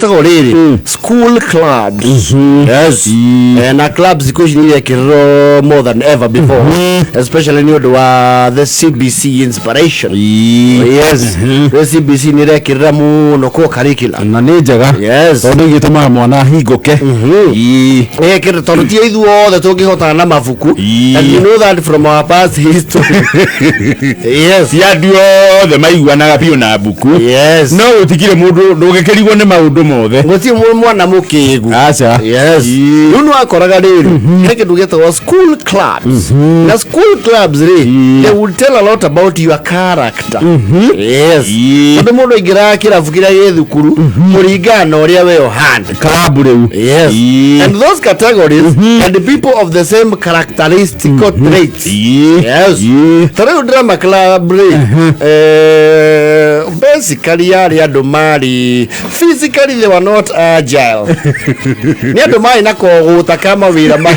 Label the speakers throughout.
Speaker 1: Gĩtagwo rĩrĩ school clubs. Yes. Na clubs thikũ ici nĩ irekĩrĩrwo more than ever before, especially nĩ ũndũ wa the CBC inspiration. Yes, the CBC nĩ irekĩrĩra mũno co curricular.
Speaker 2: Na nĩ njega. Tondũ igĩtũmaga mwana ahingũke.
Speaker 1: Ĩkĩrĩ tondũ ti ithuothe tũngĩhotana na mabuku. And you know that from our past history. Yes.
Speaker 2: Ti andũ othe maiguanaga biũ na mbuku. No gũtikire mũndũ ndũngĩkĩrigwo nĩ maũndũ mothe.
Speaker 1: Gũtirĩ mwana mũkĩgu.
Speaker 2: Aca.
Speaker 1: Yes. Rĩu nĩ wakoraga rĩrĩ he kĩndũ gĩtagwo school clubs, na school clubs rĩ, they will tell a lot about your character. Yes. Tondũ mũndũ aingĩraga kĩrabu kĩrĩa gĩ thukuru kũringana na ũrĩa we ũhana.
Speaker 2: Klabu rĩu.
Speaker 1: Yes. And those categories and the people of the same characteristical traits. Yes. Ta rĩu drama club rĩ, basically yarĩ andũ marĩ physically, they were not agile, nĩ andũ marĩ na kogũta ka mawĩra ma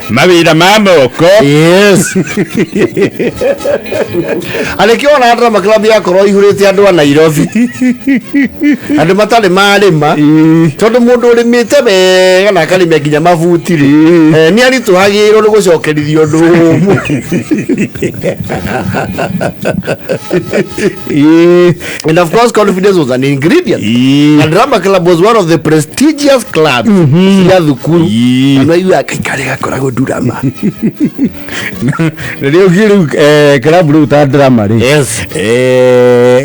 Speaker 2: mawĩra ma moko.
Speaker 1: Yes, arĩkĩo ona drama club yakorwo ihũrĩte andũ a Nairobi, andũ matarĩ marĩma, tondũ mũndũ ũrĩmĩte wega na akarĩmia nginya mabuti rĩ, nĩ aritũhagĩrwo nĩ gũcokerithio ũndũ ũmwe. And of course confidence was an ingredient, and drama club was one of the prestigious clubs cia thukuru. Andũ aiguaga kaikarĩ gakoragwo drama.
Speaker 2: Rĩu rĩu kĩrabu rĩu ta drama rĩ,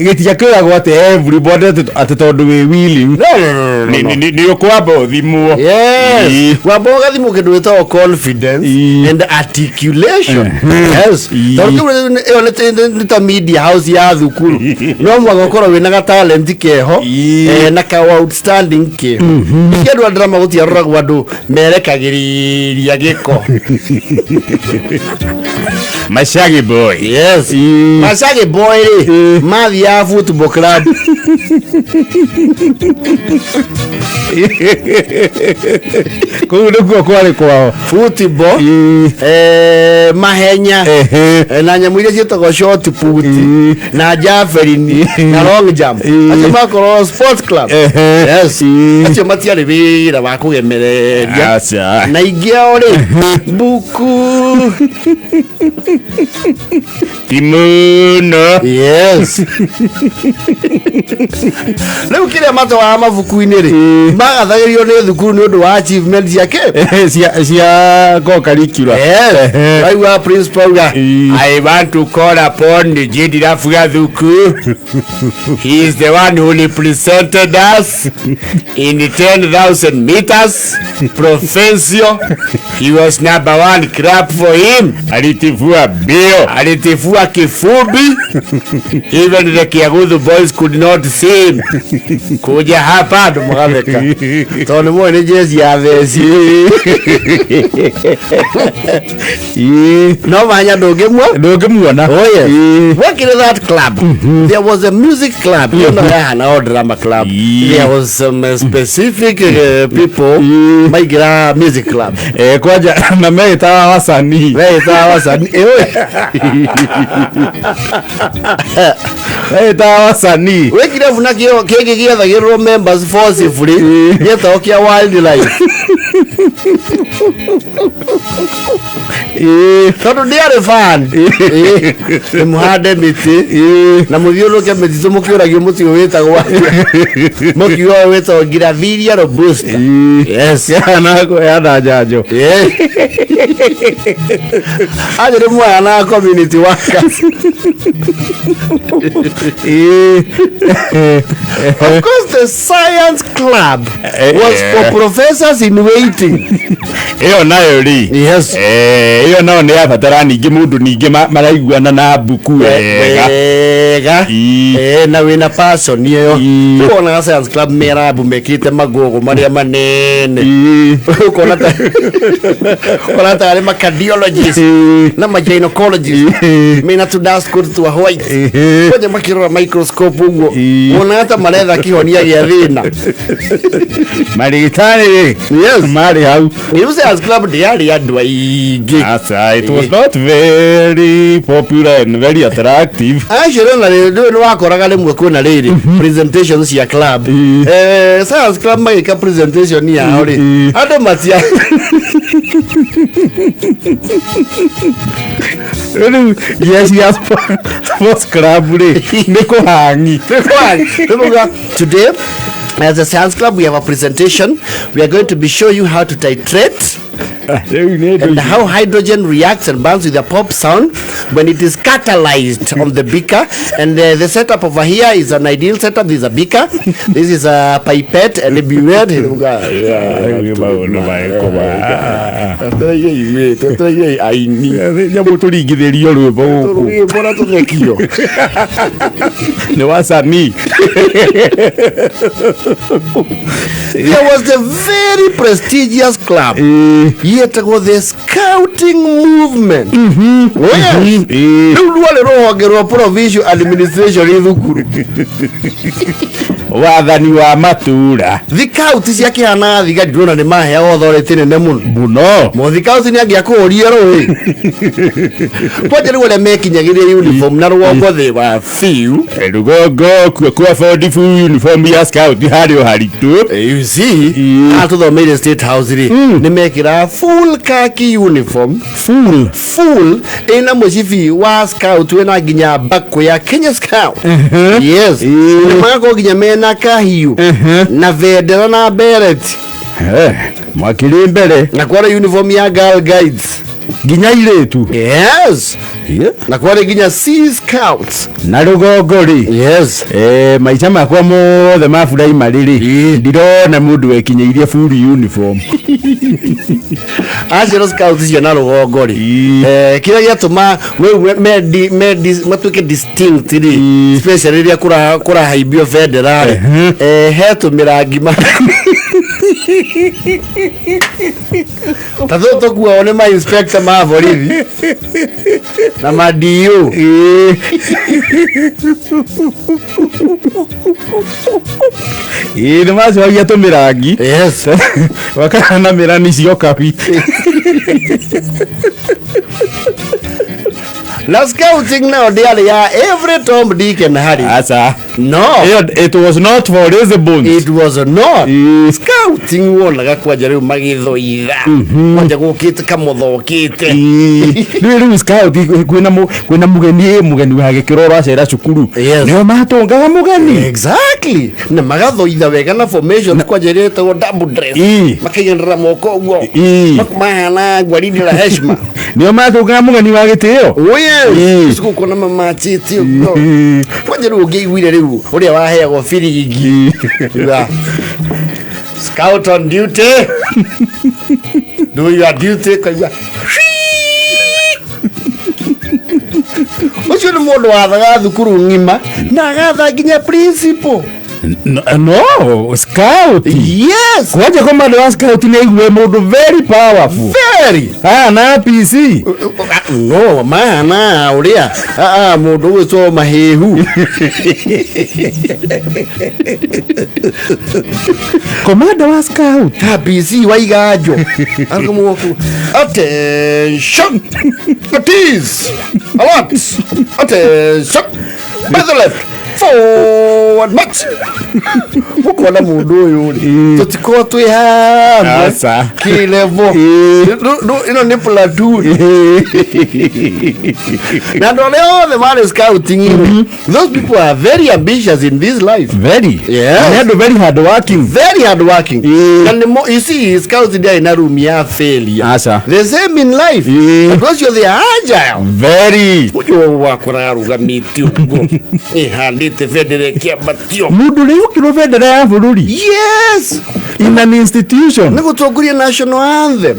Speaker 2: gĩtiakĩragwo atĩ everybody atĩ tondũ wĩ willing.
Speaker 1: No, no, no, no, no.
Speaker 2: Nĩ ũkwamba ũthimwo.
Speaker 1: Yes. Wamba ũgathimwo kĩndũ gĩtagwo confidence and articulation. Yes. Tondũ kĩu ĩyo nĩ ta media house ya thukuru, no mũhaka ũkorwo wĩna ga talent keho, na ka outstanding keho. Ningĩ andũ a drama gũtiaroragwo andũ merekagĩrĩria gĩko.
Speaker 2: Mashagi boy.
Speaker 1: Yes. Mashagi boy rĩ, mathiaga football club.
Speaker 2: Kũu nĩkuo kwarĩ kwao.
Speaker 1: Football, mahenya, na nyamũ iria ciĩtagwo shot put na javelin na long jump. Acio makorwo sports club. Yes. Acio matiarĩ wĩra wa kũgemereria.
Speaker 2: Aca.
Speaker 1: Na ingĩ ao rĩ, mbuku.
Speaker 2: Ti mũno.
Speaker 1: Yes, rĩu kĩrĩa matwaraga mabuku-inĩ rĩ, magathagĩrio nĩ thukuru nĩ ũndũ wa achievement ciake.
Speaker 2: Cia co-curricular.
Speaker 1: Yes. Raigua principal auga,
Speaker 2: "I want to call upon Jidirafu Gathuku.
Speaker 1: He is the one who represented us in 10,000 meters provincial. He was number one. Clap for him."
Speaker 2: Alitifua mbio.
Speaker 1: Alitifua kifumbi. Even the Kiaguthu boys could not see him. Kuja hapa. Andũ magatheka tondũ nĩ moĩ nĩ jezi ya theci. No manya ndũngĩmwo.
Speaker 2: Ndũngĩmuona.
Speaker 1: Oh yes. Working in that club, there was a music club. You know, yeah, now drama club. There was some specific people maigĩra music club.
Speaker 2: Kwanja na meĩtaga wasanii.
Speaker 1: Meĩtaga wasanii.
Speaker 2: Meĩtaga wasanii.
Speaker 1: Wĩ kĩrabu na kĩo kĩngĩ gĩethagĩrwo members forcibly, gĩetagwo kĩa wildlife, tondũ ndĩarĩ fan. Nĩ mũhande mĩtĩ na mũthiũrũrũke mĩtitũ mũkĩũragio mũtĩ ũyũ wĩtagwo atĩa? Mũkiuga ũyũ wĩtagwo Grevillea robusta. Yes.
Speaker 2: Yana kũheana njanjo.
Speaker 1: Aje nĩ mwayana community workers. Of course the science club was for professors in waiting.
Speaker 2: Ĩyo nayo rĩ, ĩyo nayo nĩ yabatara ningĩ mũndũ ningĩ maraiguana na mbuku wega.
Speaker 1: Wega. Na wĩna passion ĩyo. Rĩu wonaga science club merabu mekĩte magogo marĩa manene, ũkona tarĩ ma cardiologist na ma gynecologist mena tu dust coat twa white, kwanja makĩrora microscope ũguo, wonaga ta maretha kĩhonia gĩa thĩna.
Speaker 2: Marigitari rĩ, Marĩ hau.
Speaker 1: Rĩu science club ndĩarĩ andũ aingĩ.
Speaker 2: Aca, it was not very popular and very attractive.
Speaker 1: Acio na rĩrĩ nĩ wakoraga rĩmwe kwĩna rĩrĩ presentation cia club. Science club magĩka presentation yao rĩ, andũ matia
Speaker 2: Rĩu yes ya sports club rĩ nĩ kũhangi.
Speaker 1: Remember, today as a science club we have a presentation. We are going to be show you how to titrate
Speaker 2: Rĩu nĩ
Speaker 1: and
Speaker 2: ndũ
Speaker 1: how hydrogen reacts and burns with a pop sound when it is catalyzed on the beaker. And the setup over here is an ideal setup. This is a beaker, this is a pipette and a burette.
Speaker 2: Rĩu nĩ maũndũ marĩkũ ma
Speaker 1: Aini
Speaker 2: nyamũ tũringithĩrio rwĩmbo gũkũ
Speaker 1: rwĩmbo na tũthekio.
Speaker 2: Nĩ wasanii.
Speaker 1: There was a very prestigious club yetagwo the Scouting Movement. Oh, yes. Rĩu rwarĩ rũhonge rwa provincial administration thukuru.
Speaker 2: Wathani wa matura.
Speaker 1: Thikauti ciakĩhanaga thigari, ndĩrona nĩ maheagwo authority nene mũno.
Speaker 2: Mũno.
Speaker 1: Mũthikauti nĩ angĩakũhũrie rũĩ kwanja. Rĩu arĩa mekinyagĩria uniform na rũgongo thĩ wa fiu.
Speaker 2: Rũgongo kuo kwa afford full uniform ya scout harĩ o haritũ.
Speaker 1: You see, haha tũthomeire State House rĩ, nĩ mekĩraga full khaki uniform.
Speaker 2: Full.
Speaker 1: Full ĩna mũcibi wa scout, wĩna nginya mbakũ ya Kenya Scout, yes. Na magakorwo nginya mena kahiũ na bendera na beret.
Speaker 2: Mwakĩrĩ mbere.
Speaker 1: Na kwarĩ uniform ya Girl Guides.
Speaker 2: Nginya irĩtu.
Speaker 1: Yes, na kwarĩ nginya Sea Scouts.
Speaker 2: Na rũgongo rĩ, maica makwa mothe ma primary rĩ, ndirona mũndũ wekinyĩirie full uniform.
Speaker 1: Acio scout icio na rũgongo rĩ, kĩrĩa gĩatũma matuĩke distinct rĩ, especially rĩrĩa kũrahaimbio bendera rĩ, he tũmĩrangi ta tũtũ tũkuagwo nĩ ma inspector ma borithi na ma DU.
Speaker 2: Ĩĩ, nĩ macohagia tũmĩrangi. Wakana mĩrani ciokabi.
Speaker 1: Na scouting nayo ndĩarĩ ya every Tom, Dick and Harry.
Speaker 2: Aca.
Speaker 1: No.
Speaker 2: Ĩyo it was not for lazy bones.
Speaker 1: It was not. Scouting wonaga kwanja rĩu magĩthoitha kwanja gũkĩte kamũthokĩte.
Speaker 2: Rĩu scout kwĩna mũgeni, ĩ mũgeni wa gĩkĩro ũracera cukuru, nĩo matũngaga mũgeni.
Speaker 1: Exactly, na magathoitha wega na formation kwanja ĩrĩa ĩtagwo double dress. Makaiganĩra moko ũguo. Mahana gwaridi la heshima.
Speaker 2: Nĩo matũngaga mũgeni wa gĩtĩo.
Speaker 1: Oh yes, gũkũ na mamachĩte ũguo kwanja rĩu ũngĩaiguire rĩu ũrĩa waheagwo biringi. Uga, "Scout on duty, do your duty," kaigua ũcio nĩ mũndũ wathaga thukuru ng'ima na agatha nginya principal.
Speaker 2: No, no scout.
Speaker 1: Yes.
Speaker 2: Kwanja commander wa scout nĩ aigue mũndũ very powerful.
Speaker 1: Very.
Speaker 2: Ah, na PC.
Speaker 1: No mana ũrĩa mũndũ ũgwĩtwo mahĩhu.
Speaker 2: Commander wa scout.
Speaker 1: Ta PC wa iganjo akamwoku, "Attention, at ease, alert, attention, by the left, forward march." Ũkona mũndũ ũyũ rĩ, tũtikorwo twĩ hamwe
Speaker 2: Aca.
Speaker 1: kĩlevo. Ĩno nĩ platoon na andũ arĩa othe marĩ scouting rĩ, those people are very ambitious in this life.
Speaker 2: Very.
Speaker 1: Yes.
Speaker 2: Nĩ andũ very hard working.
Speaker 1: Very hard working. Na nĩmo, you see, scouts ndĩarĩ na room ya failure.
Speaker 2: Aca.
Speaker 1: The same in life. Andũ acio, they are agile.
Speaker 2: Very.
Speaker 1: Ũcio wakora arũgamĩte ũguo ĩhandĩte bendera ĩkĩambatio.
Speaker 2: Mũndũ ũrĩa ũkĩrwo bendera ya bũrũri
Speaker 1: Yes.
Speaker 2: in an institution.
Speaker 1: Nĩ gũtongoria national anthem.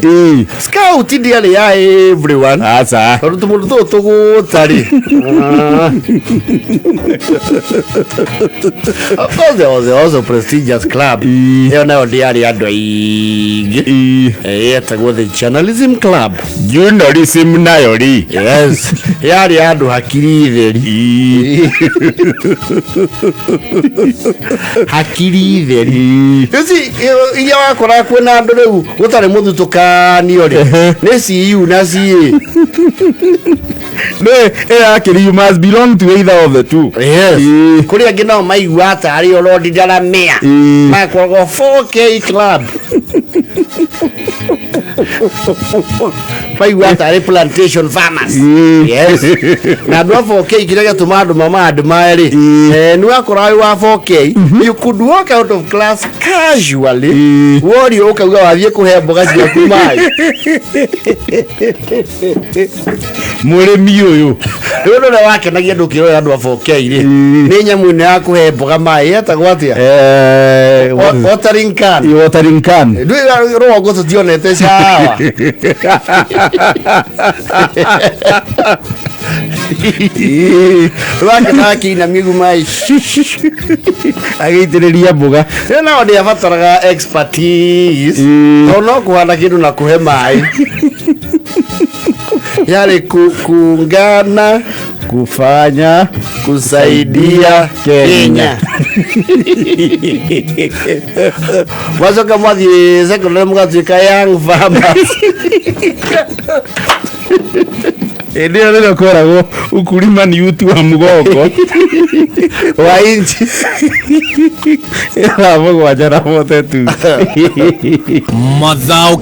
Speaker 1: Scout ndĩarĩ ya everyone.
Speaker 2: Aca.
Speaker 1: Tondũ tũmũndũ tũtũ tũgũta rĩ. Of course there was also prestigious club. Ĩyo nayo ndĩarĩ andũ aingĩ. Yetagwo the Journalism Club.
Speaker 2: Journalism nayo rĩ.
Speaker 1: Yes, yarĩ andũ hakiri theri, hakiri theri. You see, Iria wakora kwĩna andũ rĩu gũtarĩ mũthutũkanio rĩ, nĩ CU na CA.
Speaker 2: No ĩyo akĩrĩ, you must belong to either of the two.
Speaker 1: Yes. Kũrĩ angĩ nao maigua tarĩ orondi ndaramĩa, makoragwo 4K club, maigua tarĩ plantation farmers. Yes, na andũ a 4K, kĩrĩa gĩatũma andũ mama rĩ, nĩ wakora wĩ wa 4K, you could walk out of class casually, worio ũkauga wathiĩ kũhe mboga ciaku maĩ.
Speaker 2: Mũrĩmi ũyũ.
Speaker 1: Rĩu ũndũ ũrĩa wakenagia andũ ũkĩrora andũ a 4K rĩ, nĩ nyamũ ĩno ya kũhe mboga maĩ yetagwo atĩa? Watering can.
Speaker 2: Watering can.
Speaker 1: Ndũĩ rũgongo tũtionete cawa. Rwakenaga kĩinamia ũguo maĩ
Speaker 2: agĩitĩrĩria mboga.
Speaker 1: Rĩu nao ndĩabataraga expertise, tondũ no kũhanda kĩndũ na kũhe maĩ yarĩ kuungana
Speaker 2: kufanya
Speaker 1: kusaidia
Speaker 2: Kenya.
Speaker 1: Kenya. Wacoka mwathiĩ secondary mũgatuĩka young farmers.
Speaker 2: Hĩndĩ ĩyo rĩrĩa kweragwo ukulima ni uti wa mgongo
Speaker 1: wa inchi.
Speaker 2: Thaa 7 na 42.
Speaker 3: Mathao.